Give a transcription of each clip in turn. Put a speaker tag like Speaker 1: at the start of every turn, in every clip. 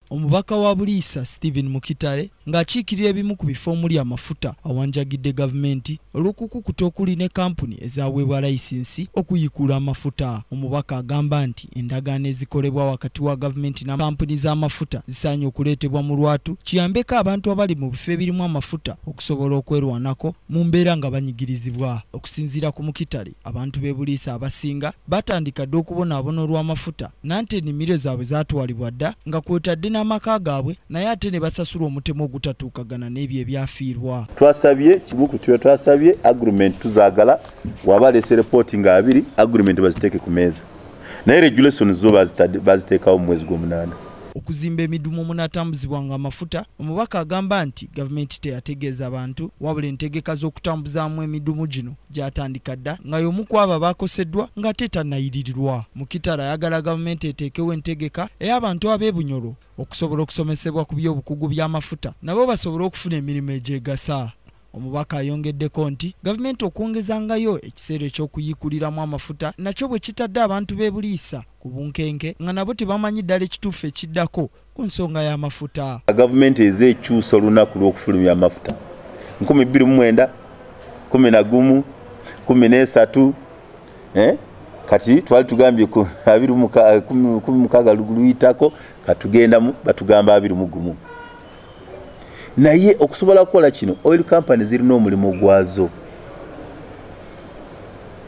Speaker 1: Omubaka wa Buliisa Stephen Mukitale ng'akiikirira ebimu ku bifo omuli amafuta awanjagidde gavumenti olw'okukukuta okuli ne kampuni ezaweebwa layisinsi okuyiikuula amafuta. Omubaka agamba nti endagaano ezikolebwa wakati wa gavumenti na kampuni z'amafuta zisaanye okuleetebwa mu lwatu kiyambeko abantu abali mu bifo ebirimu amafuta okusobola okwerwanako mu mbeera nga banyigirizibwa. Okusinziira ku Mukitale, abantu b'e Buliisa abasinga batandika dda okubonaabona olw'amafuta nanti ennimiro zaabwe zaatwalibwa dda nga kw'otadde n'amaka gaabwe naye ate ne basasulwa omutemu ogutatuukagana n'ebyo ebyafiirwa.
Speaker 2: Twasabye kimu ku tyo, twasabye agreement tuzaagala. Waba aleese report nga 20, agreement baziteeke ku meeza, naye regulation zo baziteekawo mu mwezi gw'omunaana.
Speaker 1: Okuzimba emidumu omunaatambuzibwanga amafuta, omubaka agamba nti gavumenti teyategeeza bantu wabula entegeka z'okutambuzaamu emidumu gino gyatandika dda nga y'omu ku abo abakoseddwa ng'ate tannayiririrwa. Mukitale ayagala gavumenti eteekewo entegeka ey'abantu ab'e Bunyoro okusobola okusomesebwa ku by'obukugu by'amafuta nabo basobole okufuna emirimu egyegasa. Omubaka ayongeddeko nti gavumenti okwongezangayo ekiseera ekyokuyiikuliramu amafuta nakyo bwe kitadde abantu b'e Buliisa ku bunkenke nga nabo tebamanyi ddala ekituufu ekiddako ku nsonga y'amafuta.
Speaker 2: Gavumenti eze ekyusa olunaku lw'okufulumya amafuta 2009, 11, 13, kati twali tugambye ku 26 luyitako, katugendamu batugamba 21. Naye okusobola kukola kino, oil company zirina omulimu gwazo,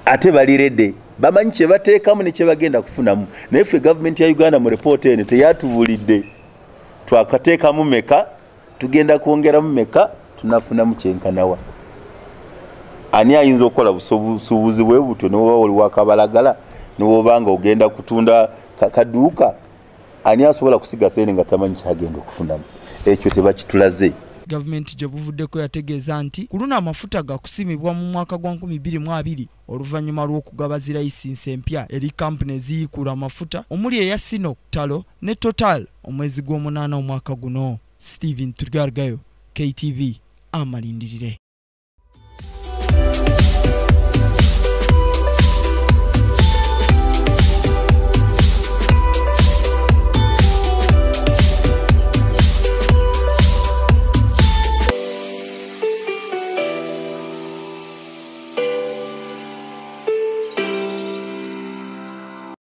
Speaker 2: ate bali ready, bamanyi kye bateekamu ne kye bagenda kufunamu. Naye ffe gavumenti ya Uganda mu report eno teyatubuulidde twakateekamu meka, tugenda kwongeramu meka, tunafunamu kyenkanawa. Ani ayinza okukola busuubuzi bwe butyo? Newoba oli wakabalagala, newoba nga ogenda kutunda kaduuka, ani asobola kusiga sente nga tamanyi kyagenda okufunamu? Ekyo tebakitulaze.
Speaker 1: Gavumenti gye buvuddeko yategeeza nti ku luno amafuta gakusimibwa mu mwaka gwa 2020 oluvannyuma lw'okugaba zi layisinsi empya eri kampuni eziyiikuula amafuta omuli eya Sinopec, Tullow ne Total omwezi gw'omunaana omwaka guno. Stephen Turgargayo, KTV, amalindirire.